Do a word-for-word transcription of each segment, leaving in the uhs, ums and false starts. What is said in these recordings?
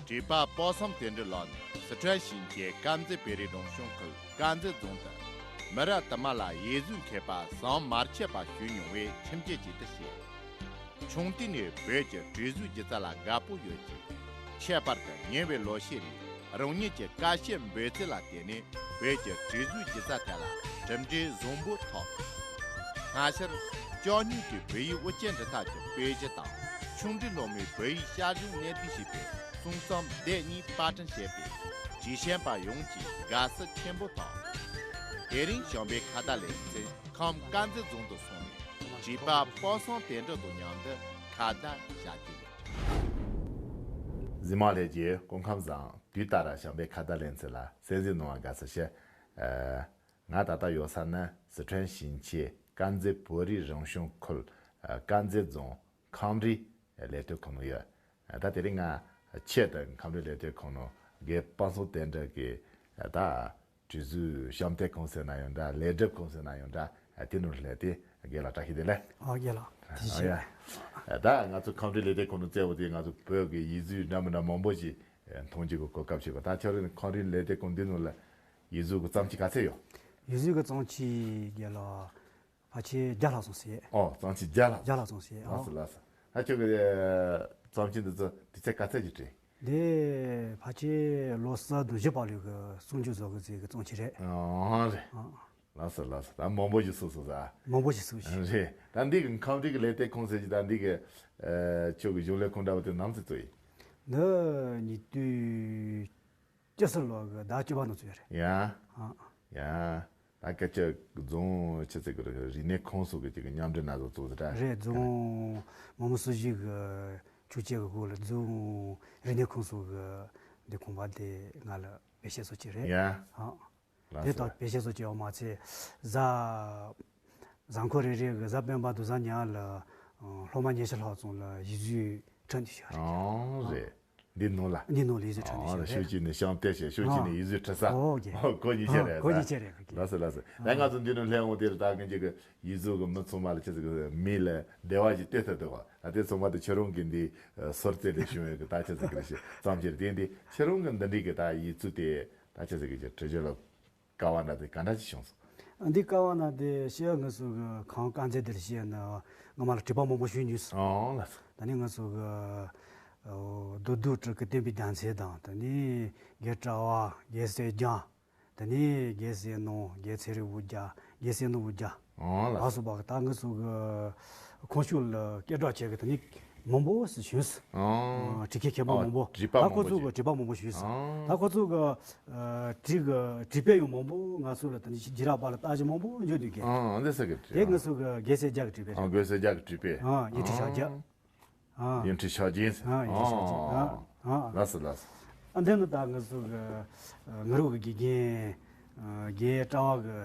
བྲིས་པ་དཔག་བསམ་དོན་གྲུབ་ལགས་ནས་སི་ཁྲོན་ཞིང་ཆེན་དཀར་མཛེས་བོད་རིགས་རང་སྐྱོང་ཁུལ་དཀར་མཛེས་རྫོང་དུ་མི་རབས་དུ་མ་ལ་ཡིག་གཟུགས་མཁས་པ་ཟམ་མ་ཆད་པ་ཞིག་ཡོང་བའི་ཁྲིམས་སྐྱོང་ཅིག་ཏུ་བྱས། ཆུང་དུས་ནས་བོད་ཀྱི་བྲིས་གཟུགས་སྒྱུ་རྩལ་ལ་དགའ་པོ་ཡོད་ཅིང་། ཁྱད་པར་དུ་ཉེ་བའི་ལོ་ཤས་རིང་རང་ཉིད་ཀྱི་དཀའ་སྤྱད་འབད་བརྩོན་ལ་བརྟེན་ནས་བོད་ཀྱི་བྲིས་གཟུགས་སྒྱུ་རྩལ་ཐད་ལ་གྲུབ་འབྲས་བཟང་པོ་ཐོབ། སྔ་ཕྱིར་ལྕགས་སྨྱུག་གི་བོད་ཡིག་དབུ་ཅན་འབྲི་ཐབས་ཀྱི་དཔེ་གཞི་དང་ཆུང་འབྲིང་སློབ་མའི་བོད་ཡིག་ཤར་བྱུང་གནད་བསྡུས་ཞེས་པའི་གསུང་རྩོམ་སྡེ་གཉིས་པར་སྐྲུན་བྱས་པས་བྲིས་ཤེས་པ་ཡོངས་ཀྱིས་དགའ་བསུ་ཆེན་པོ་ཐོབ། དེ་རིང་བྱམས་པའི་ཁ་བརྡ་ལེ་ཚན་ཁམས་དཀར་མཛེས་རྫོང་དུ་སོང་ནས་བྲིས་པ་དཔག་བསམ་དོན་གྲུབ་དང་མཉམ་དུ་ཁ་བརྡ་བྱ་རྒྱུ་ཡིན། གཟིགས་མོ་ལྷན་རྒྱས་སྐུ་ཁམས་བཟང་། དུས་ལྟར་བྱམས་པའི་ཁ་བརྡ་ལེ་ཚན་ལ་གསན་གཟིགས་གནང་བར་དགའ་བསུ་ཞུ། ཨ། ང་ད་ལྟ་ཡོད་ས་ནི་སི་ཁྲོན་ཞིང་ཆེན་དཀར་མཛེས་བོད་རིགས་རང་སྐྱོང་ཁུལ་ཨ་དཀར་མཛེས་རྫོང་ཁམས་རིག་ལས་དོན་ཁང་ནང་ཡོད། ཨ། ད་དེ་རིང་ང་ཆེད་དུ་ཁམས་རིག་ལས་དོན་ཁང་ནང་རྒན་དཔག་བསམ་དོན་གྲུབ་ཀྱི་ཨ་ད་བྲིས་གཟུགས་ཞབས་འདེགས་ཁང་ཟེར་ན་ཡང་འདྲ། ལས་སྒྲུབ་ཁང་ཟེར་ན་ཡང་འདྲ། ཨ། དེ་ནང་སླེབས་ཏེ་རྒན་ལགས་བཀྲ་ཤིས་བདེ་ལེགས། ཨ། རྒན་ལགས་བཀྲ་ཤིས་བདེ་ལེགས། ཨ། ད་ང་ཚོ་ཁམས་རིག་ལས་དོན་ཁང་ནང་བཙལ་བ་དེ་ང་ཚོ་བོད་ཀྱི་ཡིག་གཟུགས་འདྲ་མི་འདྲ་མང་པོ་ཞིག་མཐོང་རྒྱུ་གི་གོ་སྐབས་ཤིག་གོ། ད་ཁྱོད་རང་ཁམས་རིག་ལས་དོན་ཁང་འདི་ནང་ལ་ཡིག་གཟུགས་ཀྱི་རྩོམ་ཆས་ག་ཚད་ཡོད། ཡིག་གཟུགས་ཀྱི་རྩོམ་ཆས་རྒན་ལགས་ཕལ་ཆེར་བརྒྱ་ལྷག་ཙམ་ཟིན། ཨོ། རྩོམ་ཆས་བརྒྱ་ལྷག་བརྒྱ་ལྷག་ཙམ་ཟིན། ལགས་སོ། ཨོ། ལགས་སོ། ད་ཁྱོད་ཀྱི་རྩོམ་ཆས་འདི་ཚོ་དུས་ཚོད་ག་ཚད་ཅིག་བྲིས། འདི་ཕལ་ཆེར་ལོ་གསུམ་དང་བཞི་བར་ལོའི་གི་གསར་འགྱུར་བཟོ་གི་ཚེ་གི་རྩོམ་ཆས་རེད། ཨོ་རེད། ཨ། ལགས་སོ་ལགས་སོ། ད་མང་པོ་ཞིག་བཙུགས་སོང་ཟེར། མང་པོ་ཞིག་བཙུགས་ཤིང་། རེད། ད་འདི་གི་ཁམས་རིག་གི་ལས་དོན་ཁང་ཟེར་གྱི་ད་འདི་གི་ཨ་ཁྱོད་ཀྱི་གཞུང་ལས་ཁང་འདྲ་བོ་དེ་ནམ་ཚོད་བཙུགས་ཡིན། འདི་ཉིས་སྟོང་བཅུ་གསུམ་ལོ་གི་ཟླ་བཅུ་པ་ནང་བཙུགས་ཡོད་རེད། ཡ། ཨ། ཡ། ད་སྐད་ཆ་རྫོང་ཆི་ཟེར་གི་རེད། རིག་གནས་ཁང་སོགས་ཀྱི་ཅིག་མཉམ་འབྲེལ་ན་ཟོ་བཙུགས་ཟེར་ར། རེད། རྫོང་མང་མོ་སྲིད་གཞུང་གི་ཆོས་སྤྱི་གི་སྐོར་ལ་རྫོང་རིག་གནས་ཁང་སོགས་ཀྱི་འདི་ཁང་པ་དེ་ང་ལ་བེད་སྤྱད་སོགས་ཀྱི་རེད། ཡ། ཨ། ལགས་སོ། དེ་དག་བེད་སྤྱད་སོགས་ཀྱི་ཡོད་མ་ཚད་གཟའ་གཟའ་འཁོར་རེ་རེ་གི་གཟའ་སྤེན་པ་དང་གཟའ་ཉི་མ་ལ་སློབ་མ་ཉི་ཤུ་ལྷག་ཙམ་ལ་ཡིག་གཟུགས་ཁྲིད་འདི་ཤོག་རེད། ཨང་རེད། འདི་ནང་ལ། འདི་ནང་ལ་ཡིག་གཟུགས་ཁྲིད་འདི་ཨང་ཤོག་རེད། ཤོད་ཀྱི་ནི་ཤམ་སྟེ་ཤེ་ཤོད་ཀྱི་ནི་ཨང་ཡིག་གཟུགས་ཁྲིད་ས། ཨོ་ཀེ། ཨོ་ཁོ་གཉིས་ཆ་ཨང་རེད། ཁོ་གཉིས་ཆ་རེད། ལགས་སོ་ལགས་སོ། ད་ང་ཚོ་འདི་ནང་སླེབས་འོང་དེ་རེད། ད་ཀུན་གྱི་གི་ཡིག་གཟུགས་གི་མི་ཚང་མ་ལ་ཆི་ཟིག་གི་མི་ལ་བདེ་བ་ཞིག་སྟེར་ཐུབ་འདུག་ག་ད་དེ་ཚང་མ་དེ་ཁྱེད་རང་གི་འདི་སོར་རྩེ་ལས་བྱུང་བའི་གི་ད་ཆི་ཟིག་གི་རེད་ཤེ་ཙམ་ཅིག་རེད། དེ་འདི་ཁྱེད་རང་གི་འདི་འདྲའི་གི་ད་ཡིག་གཟུགས་དེ་ད་ཆི་ཟིག་གི་ཁྲིད་རྒྱུ་ལ། དཀའ་བ་ན་དེ་ག་འདྲ་ཅིག་བྱུང་སོང་། འདི་དཀའ་བ་ན་དེ་ཤེས་ཡ་ང་ཚོ་གི་ཁམས་དཀར་མཛེས་དེར་ཤེས་ན་ང་མ་ལ་དྲི་བ་མང་པོ་ཞུ་མྱོང་སོང་། ཨང་ལགས་སོ། ད་ནི་ང་ཚོ་གི་རྡོ་རྡོ་སྤྲུལ་སྐུ་བསྟན་པའི་རྒྱལ་མཚན་དང་། ད་ནི་རྒན་གྲྭ་བ་རྒན་གསལ་རྒྱན། ད་ནི་རྒན་གསལ་ནོར་རྒན་ཚེ་རིང་དབུ་རྒྱལ་རྒན་གསལ་ནོར་དབུ་རྒྱལ། ཨང་ལགས་ལགས་སོ། སོ་བ་ད་ང་ཚོ་གི་ཁོང་ཆོས་ལ་སྐད་གྲགས་ཆེ་གི་ད་ནི། མང་པོ་ཞིག་བྱུང་སོང་། ཨང་། ཨ། བྲིས་མཁན་མཁས་པ་ཨོ་མང་པོ། བྲིས་པ་ད་མང་ཁོ་པོ་ཚོ་ཞིག་གི་བྲིས་པ་མང་པོ་བྱུང་སོང་། ཨང་། ད་ཁོ་ཚོ་གི་ཨ་བྲིས་གི་བྲིས་དཔེ་ཡང་མང་པོ་ང་ཚོ་ལ་ད་ནི་རྒྱུན་རིང་པ་ལ་བལྟ་རྒྱུ་མང་པོ་འབྱོར་འདུག་གི་ཨང་། ཨང་། འདི་ས་གི་བྲིས། དེ་ང་ཚོ་གི་རྒན་གསལ་རྒྱལ་གི་བྲིས་དཔེ་ཨང་། རེད། རྒན་གསལ་རྒྱལ་གི་བྲིས་དཔེ། ཨང་། དབྱིངས་ཁྲི་ཕྱག་རྒྱ། ཨང་། ཨང་། དབྱིངས་ཁྲི་ཕྱག་རྒྱ། ཨང་། དབྱིངས་ཁྲི་ཕྱག་རྒྱ། ཨང་། ཨང་། ལགས་སོ་ལགས་སོ། ཨ་འདི་ནི་ད་ང་ཚོ་གི་ཨ་ང་རོ་གི་དགེ་རྒན་ཨ་རྒན་གྲྭ་བ་གི་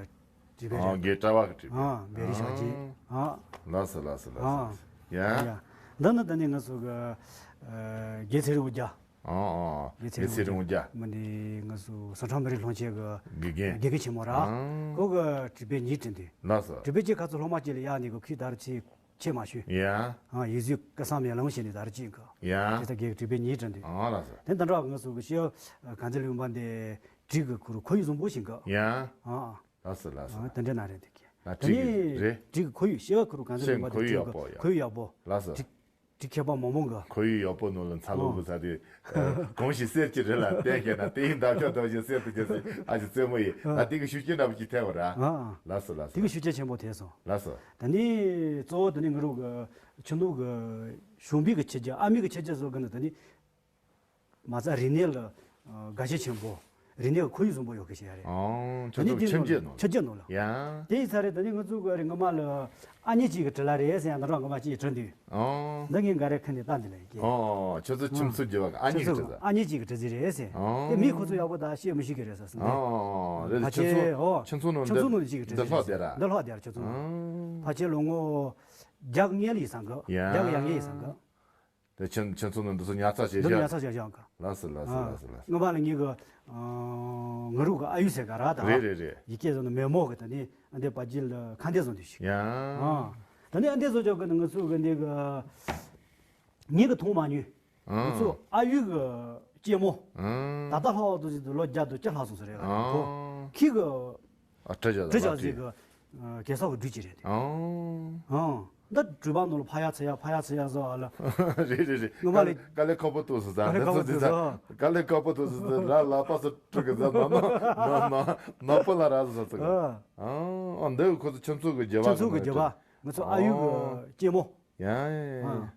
བྲིས་པའི་རེད། ཨང་། རྒན་གྲྭ་བ་གི་བྲིས་པའི། ཨང་། བེ་རི་ཤ་ཇི། ཨང་། ཨང་། ལགས་སོ་ལགས་སོ་ལགས་སོ། ཨང་། ཡ། ཡ། འདི་ནི་ད་ནི་ང་ཚོ་གི་ཨ་རྒན་ཚེ་རིང་དབུ་རྒྱལ། ཨང་། ཨང་། རྒན་ཚེ་རིང་དབུ་རྒྱལ། མི་འདི་ང་ཚོ་སི་ཁྲོན་བོད་རིགས་སློབ་ཆེན་གི་དགེ་རྒན། དགེ་རྒན་ཆེན་མོ་ར། ཨང་། ཁོ་གི་བྲིས་དཔེ་གཉིས་བྲིས་འདུག་ལགས་སོ། བྲིས་དཔེ་གཅིག་ཁ་ཚོ་སློབ་མ་གཅིག་ལ་གཡར་ནས་གི་ཁོས་ད་རུང་ཚིག་ཆེ་མ་ཞུ། ཡ། ཨང་། ཡིག་གཟུགས་སྐུ་སྲུང་མེ་ལོང་བྱས་ནས་ད་རུང་གཅིག་གི་ཡ། དེ་ལྟར་རྒན་བྲིས་དཔེ་གཉིས་བྲིས་འདུག་ཨང་། ལགས་སོ། དེ་འདི་འདྲ་ང་ཚོ་གི་ཤེས་ཡོན་གང་ཚེ་ལུང་པ་འདི་བྲིས་གི་ཁོ་རུ་ཁོར་ཡུག་བཟང་པོ་ཞིག་གི་ཡ། ཨང་། ལགས་སོ་ལགས་སོ། ཨང་། དེ་འདྲ་ན་རེད་འདུག་གི་ད་ནི་བྲིས་གི་རེད། བྲིས་གི་ཁོར་ཡུག་ཤེས་ཡོན་ཁོ་རུ་གང་ཚེ་ལུང་པ་འདི་ཁོར་ཡུག་བྲིས་ཡག་པོ་གི་ཡ། ཁོར་ཡུག་ཡག་པོ། ལགས་སོ། བྲིས་བྲིས་མཁས་པ་མང་མང་གི་ཁོར་ཡུག་ཡག་པོ་ནང་ལ་འཚར་ལོངས་དགོས་ས་དེ། ཨ། གང་ཞིག་གསེར་གྱི་རི་ལ་བརྟེན་བྱས་ན། དེ་ཡི་འདབ་ཆགས་ལྟ་བུ་ཞིག་གསེར་དུ་གྱུར་ཅིག་ཨ་ཅེ་རྩེད་མོ་ཡིན། ཨ། ད་དེ་གི་ཤུགས་རྐྱེན་འདྲ་པོ་ཅིག་ཐེབས་པ་ར། ཨ། ཨ། ལགས་སོ་ལགས་སོ། དེ་གི་ཤུགས་རྐྱེན་ཆེན་པོ་ཐེབས་སོང་། ལགས་སོ། ད་ནི་གཙོ་བོ་ད་ནི་ང་རང་གི་ཁྱིམ་ཚང་གི་གཞོན་པའི་གི་ཁྱེད་ཅག་ཨ་མའི་གི་ཁྱེད་ཅག་སོགས་ཀྱིས་ནི་ད་ནི་མ་རྩ་རིག་གནས་ལ་ཨ་དགའ་ཞེན་ཆེན་པོ། རིག་གནས་ཀྱི་ཁོར་ཡུག་བཟང་པོ་ཡོད་མཁན་ཞིག་ཡ་རེད། ཨང་། ད་ནི་ཁྱོད་ཚོ་ཁྱིམ་རྒྱུད་ནང་ལ། ཁྱིམ་རྒྱུད་ནང་ལ། ཡ། དེ་ཡིན་ས་རེད། ད་ནི་ང་ཚོ་གི་རེད། ངོ་མ་ལ་ཨ་མྱེས་གཅིག་གིས་བྲིས་ལ་རེད་ཟེར་ཡང་ད་རུང་ངོ་མ་གཅིག་བྲིས་འདུག་ཨང་། འདི་ངས་འགའ་རེ་ཁ་ནས་བལྟས་འདི་ལ་ཡིན་གི་ཨང་། ཁྱོད་ཚོ་ཁྱིམ་ཚང་རྒྱུད་པ་གི་ཨ་མྱེས་ཀྱིས་བྲིས་ས། ཨ་མྱེས་གཅིག་གིས་བྲིས་ཟིག་རེད་ཟེར། ཨང་། དེ་མི་ཁོ་ཚོ་ཡག་པོ་ད་ཤེས་མི་ཤེས་གི་རེད་ཟེར་སོང་། ཨང་། རེད། ཕལ་ཆེར་ཁྱིམ་ཚང་། ཨོ། ཁྱིམ་ཚང་ནང་ཁྱིམ་ཚང་ནང་གཅིག་གིས་བྲིས་ཟིག་རེད་ཟེར། འདི་ལྷག་བསྡད་ར། འདི་ལྷག་བསྡད་ར་ཁྱོད་ཚོ། ཨང་། ཕལ་ཆེར་ལོ་ངོ་བརྒྱ་ལྔ་ལ་ཡིན་བསམ་གི་ཡ། བརྒྱ་གི་ཡར་ངེས་ཡིན་བསམ་གི་དེ་ཁྱིམ་ཁྱིམ་ཚང་ནང་འདི་ཚོ་ཉར་ཚགས་བྱེད་བཞག་འདི་ཉར་ཚགས་བྱེད་བཞག་གི་ལགས་སོ་ལགས་སོ་ཨ། ལགས་སོ་ལགས་སོ། ངོ་མ་ལ་ངེད་གི་ཨ། ང་རང་གི་ཨ་ཡུ་ཟེར་ག་ར་ད། རེད་རེད་རེད། ཡི་གེ་བཟོ་ནི་མེ་མོ་གི་ད་ནི་ཨ་འདི་པ་ཇི་ལ་ཁ་འདེད་བཟོ་འདུག་ཞིག་ཡ། ཨ། ད་ནི་ཨ་འདི་བཟོ་ཆོག་གི་ནི་ང་ཚོ་གི་འདི་གི་ངེད་གི་མཐོང་མ་མྱོང་། ཨ། ང་ཚོ་ཨ་ཡུ་གི་ གཅེན་མོ། ཨང་། ད་ལྟ་ལྷག་པར་དུ་ཅིག་ཏུ་ལོ་བརྒྱ་དང་བཅུ་ལྷག་སོང་ཟེར་རེད་ལ། ཨང་། ཁོ་ཁྱི་གི་ཨ་བྲི་བྱ་བྲི་བྱ་ཟིག་གི་གེ་སར་གི་སྦྲུལ་ཅིག་རེད་དེ། ཨང་། ཨང་། ད་སྦྲུལ་པ་ནང་ལ་ཕ་ཡ་ཚ་ཡ་ཕ་ཡ་ཚ་ཡ་ཟེར་བ་ལ། རེད་རེད་རེད། ངོ་མ་ལ་དཀའ་ལས་ཁག་པོ་ཐུག་སོང་ཟེར། དཀའ་ལས་ཁག་པོ་ཐུག་ཟེར། དཀའ་ལས་ཁག་པོ་ཐུག་སོང་ཟེར། ར་ལ་པ་སུ་ཕྲུ་གུ་ཟེར། ནོར་ནོར་ནོར་ནོར་བུ་ལ་ར་ཟེར་ཟེར་གི། ཨ། ཨང་། ཨ་འདི་ཁོ་ཚོ་ཁྱིམ་ཚང་གི་རྒྱུད་པ། ཁྱིམ་ཚང་གི་རྒྱུད་པ། ང་ཚོ་ཨ་ཡུ་གི་ཨོ། གཅེན་མོ། ཡ་ཡ་ཡ། ཨ།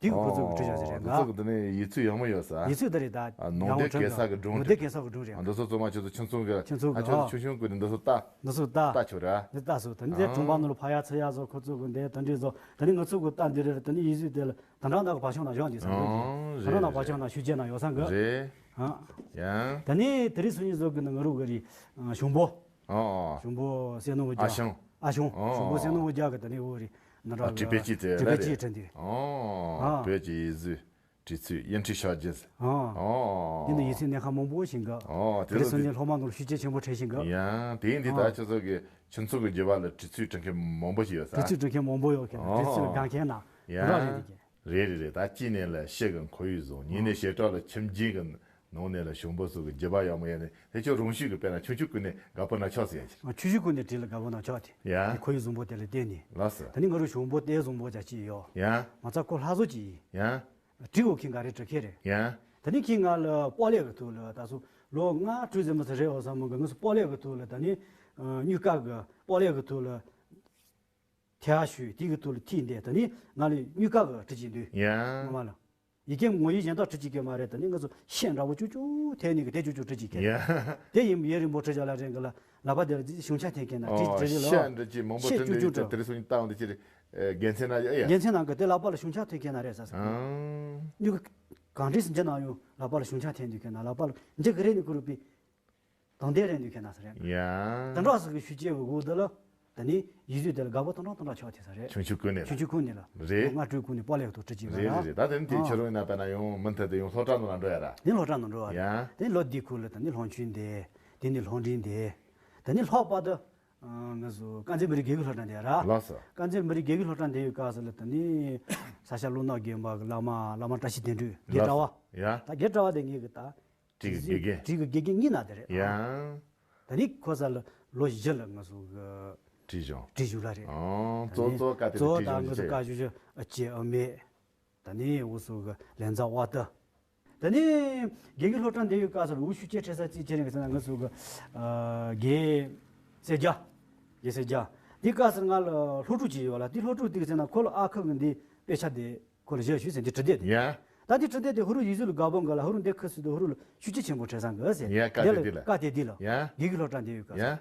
དེ་གི་ཁོ་ཚོ་གི་བྲི་བྱ་ཟེར་རེད། ཨོ། ང་ཁོ་ཚོ་གི་དེ་ནས་ཡིག་ཚིག་ཡག་མོ་ཡོད་ས། ཡིག་ཚིག་དེ་རེད་ད། ཨ་ནོར་ཡག་མོ་བྲིས་འདུག་ནོར་ལྡན་གེ་སར་གི་སྒྲུང་། ནོར་ལྡན་གེ་སར་གི་སྒྲུང་རེད། ཨ་འདི་ཚོ་ཚང་མ་ཁྱོད་ཚོ་ཁྱིམ་ཚང་གི། ཁྱིམ་ཚང་གི། ཨ་ཁྱོད་ཨ། ཚོ་ཆུང་ཆུང་གི་འདི་ཚོ་ལྟ། འདི་ཚོ་ལྟ། ལྟ་ཆོག་ར། འདི་ལྟ་སོང་། ད་ནི་དེ་ཨ་སྒྲུང་པ་ནང་ལ་ཕ་ཡ་ཚ་ཡ་ཚོ་ཁོ་ཚོ་གི་འདི་ད་འདི་ཚོ། ད་ནི་ང་ཚོ་གི་ལྟ་འདི་རེད། ད་ནི་ཡིག་གཟུགས་དེ་ལ་ད་འདྲ་ན་གི་བག་ཆགས་ན་ཡོད་འདི་ཚོ། ཨ་ད་འདྲ་ན་རེད་བག་ཆགས་རེད། ན་ཤུགས་རྐྱེན་ན་ཡོད་ས་གི། རེད། ཨ། ཡ། ད་ནི་དེ་རིང་སང་ཉིན་བཟོ་གི་ནི་ང་རུ་གི་རི་ཨ་གཞུང་པོ། ཨོ་ཨོ། གཞུང་པོ་བསོད་ནམས་དབང་རྒྱལ། ཨ་ཞང་། ཨ་ཞང་། ཨོ་གཞུང་པོ་བསོད་ནམས་དབང་རྒྱལ་གི་ད་ནི་འོ་རི་ནི་ར་ཨ་བྲིས་དཔེ་ཅིག་དེ་བྲིས་དཔེ་རེད། ཅིག་བྲིས་འདུག་ཨོ་ཨ། བོད་ཀྱི་ཡིག་གཟུགས་བྲིས་ཚུལ་དབྱིན་ཁྲི་ཤར་རྒྱུ་ཟེར། ཨོ་ཨོ། འདི་ནི་ཡིག་ཚིག་གནད་འགག་མང་པོ་ཞིག་གི། ཨོ་དེ་དེ་ཚོ་སོང་ནས་སློབ་མ་ནང་ལ་ཤུགས་རྐྱེན་ཆེན་པོ་འཕྲད་ཞིག་གི། ཡང་དེ་ཡིན་དུས་ད་ཨོ་ཁྱོད་ཚོ་གི་ཁྱིམ་ཚང་གི་རྒྱུད་པ་ལ་བྲིས་ཚུལ་འབྲི་མཁན་མང་པོ་ཞིག་ཡོད་ས། བྲིས་ཚུལ་འབྲི་མཁན་མང་པོ་ཡོད་མཁན། ཨོ་བྲིས་ཚུལ་འགལ་མཁན་ན་ཡང་ར་རེད་འདུག་གི། རེད་རེད་རེད། ད་གཅིག་ནས་ལ་ཤེལ་གི་ཁོར་ཡུག་བཟང་། གཉིས་ནས་བྱེ་བྲག་ལ་ཁྱིམ་རྒྱུད་གི་ནང་ནས་ལ་གཞུང་པོ་སོགས་ཀྱི་རྒྱུད་པ་ཡག་མོ་ཡོད་ནས་དེ་ཁྱོད་རང་ཤུགས་ཀྱིས་དཔེར་ན་ཆུང་ཆུང་ཀུན་ནས་དགའ་པོ་ན་ཆོག་ཟེར་ཡ་ཅིག་ཨ། ཆུང་ཆུང་ཀུན་ནས་བྲིས་ལ་དགའ་པོ་ན་ཆོག་དེ། ཡ། དེ་ཁོར་ཡུག་བཟང་པོ་དེ་ལ་བརྟེན་ནས། ལགས་སོ། ད་ནི་ང་རང་གཞུང་པོ་དེ་བཟང་པོ་ཅིག་ཡོད། ཡ། མ་རྩ་ཁོ་ལྷ་བཟོ་ཅིག་ཡིན། ཡ། བྲིས་འོ་ཁྱི་འགའ་རེ་བྲི་མཁན་རེད། ཡ། ད་ནི་ཁྱི་ང་ལ་སྤོ་ལོ་གི་ཐོག་ལ་ད་སོ་ལོ་ལྔ་དྲུག་ཙམ་མ་ཚད་རེད་འོ་བསམ་མོ་གི། ང་ཚོ་སྤོ་ལོ་གི་ཐོག་ལ་ད་ནི་ཨ་སྨྱུག་ཀ་གི་སྤོ་ལོ་གི་ཐོག་ལ། ཐལ་ཞུས་དེ་གི་ཐོག་ལ་ཐིག་འདི་ད་ནི་ང་ལ་སྨྱུག་ཀ་གི་བྲི་གི་འདུག་ཡ། ངོ་མ་ལ། ཡི་གེ་ངོ་ཡིག་གཞན་དག་བྲི་གི་གི་མ་རེད། ད་ནི་ང་ཚོ་ཤད་འདྲ་བོ་ཅུ་ཅུ་ཐལ་ནི་གི་དེ་ཅུ་ཅུ་བྲི་གི་གི། ཡ། དེ་ཡིན་ཡིན་རིང་པོ་བྲི་བྱ་ལ་རེད་གི་ལ། ལག་པ་དེ་ལ་གཞུང་ཆ་ཐེན་མཁན་ན་བྲི་ཨོ་བྲི་རེད་ལ། ཤད་འདྲ་ཅིག་མང་པོ་ཤད་བྲི་ཅུ་ཅུ་འདི་བྲི། དེ་རིང་སང་ཉིན་བཏང་འདི་ཅི་རེད། དགེ་མཚན་ན་ཡ་ཡ། དགེ་མཚན་ནང་གི་དེ་ལག་པ་ལ་གཞུང་ཆ་ཐེན་མཁན་ན་རེད་ཟེར་ཟེར། ཨང་། སྨྱུག་གུ་གང་བྲིས་སུ་འཇི་ན་ཡང་ལག་པ་ལ་གཞུང་ཆ་ཐེན་འདུག་མཁན་ན་ལག་པ་ལ་འཇི་གི་རེད་ནི་ཀུ་རུ་པི། དང་དེ་རེད་འདུག་མཁན་ན་ས་རེད། ཡ། དེ་འདྲ་ཟིག་གི་ཤུགས་རྐྱེན་གི་འོག་དེ་ལ། ད་ནི་ཡིག་གཟུགས་དེ་ལ་དགའ་པོ་དང་འདྲ་དང་འདྲ་ཆགས་ཐེ་ས་རེད། ཆུང་ཆུང་ཀུན་ནས་ལ། ཆུང་ཆུང་ཀུན་ནས་ལ། རེད། ལོ་ལྔ་དྲུག་ཀུན་ནས་སྤོ་ལོ་ཐོག་ཁྲིད་ཀྱི་རེད། རེད་རེད། ད་དེ་ནི་དེ་ཨ་ཁྱེད་རང་ཡིན་ན་དཔེར་ན་ཡང་མུ་མཐུད་དུ་ཡང་སློབ་གྲྭ་ནང་ལ་འགྲོ་ཡ་ར། དེ་སློབ་གྲྭ་ནང་འགྲོ་བ་རེད། ཡ། དེ་ལོ་འདིའི་ཁུལ་ལ་ད་ནི་སློབ་ཆུང་འདི། དེ་ནི་ལྷག་པར་དུ། ཨ། ང་ཚོ་དཀར་མཛེས་མི་རིགས་དགེ་རྒན་སློབ་གྲྭ་འདི་ར། ལགས་སོ། དཀར་མཛེས་མི་རིགས་དགེ་རྒན་སློབ་གྲྭ་འདི་ཡོད་སྐབས་སུ་ལ་ད་ནི། ས་སྐྱ་ཀླུ་ནག་དགོན་པ་གི་བླ་མ་བླ་མ་བཀྲ་ཤིས་དོན་གྲུབ་དགེ་གྲྭ་བ། ལགས་སོ། ཡ། ད་དགེ་གྲྭ་བ་དེ་ངེད་ཀྱི་ད། བྲིས་ཀྱི་དགེ་རྒན། བྲིས་ཀྱི་དགེ་རྒན་གཉིས་ན་དེ་རེད། ཡང་། ད་ནི་ཁོ་ས་ལ་ལོ་བཞི་ལ་ང་ཚོ་གི་བྲིས་སྦྱོང་། བྲིས་བཞུགས་ལ་རེད། ཨོ། གཙོ་གཙོ་བཀའ་དེ་གཙོ་བོ་བྲིས་ད་སྦྱོང་ང་ཚོ་བྱས། བཀའ་བཞུགས་བཞུགས་ཨ་ཅེ་ཨ་མེད། ད་ནི་འུ་ཚོ་གི་ལན་ཚ་བ་ད། ད་ནི་དགེ་རྒན་སློབ་གྲྭ་འདི་ཡོད་སྐབས་སུ་འུ་ཤུགས་ཆེ་ཁྲེ་ས་རྩིས་ཆེ་རིང་གི་ཟེར་ན་ང་ཚོ་གི་ཨ་དགེ་སེར་རྒྱ། དགེ་སེར་རྒྱ། འདི་སྐབས་སུ་ང་ལ་སློབ་ཕྲུག་ཅིག་ཡོད་ལ། འདི་སློབ་ཕྲུག་འདི་གི་ཟེར་ན་ཁོ་ལ་ཨ་ཁུ་གི་འདི་དཔེ་ཆ་དེ། ཁོ་ལ་བཞག་ཞུས་ཟེར་འདི་བྲིས་དེ་དེ། ཡ། ད་འདི་བྲིས་དེ་དེ་ཧུ་རུ་ཡིག་གཟུགས་ལ་དགའ་པོ་འགའ་ལ། ཧུ་རུ་འདི་ཁུ་སུ་དེ་ཧུ་རུ་ལ་ཤུགས་རྐྱེན་ཆེན་པོ་འཕྲད་སང་གི་ཟེར། ཡ། བཀའ་དེ་དེ་ལ། བཀའ་དེ་དེ་ལ། ཡ། དགེ་རྒན་སློབ་གྲྭ་འདི་ཡོད་ག་ཟེར། ཡ།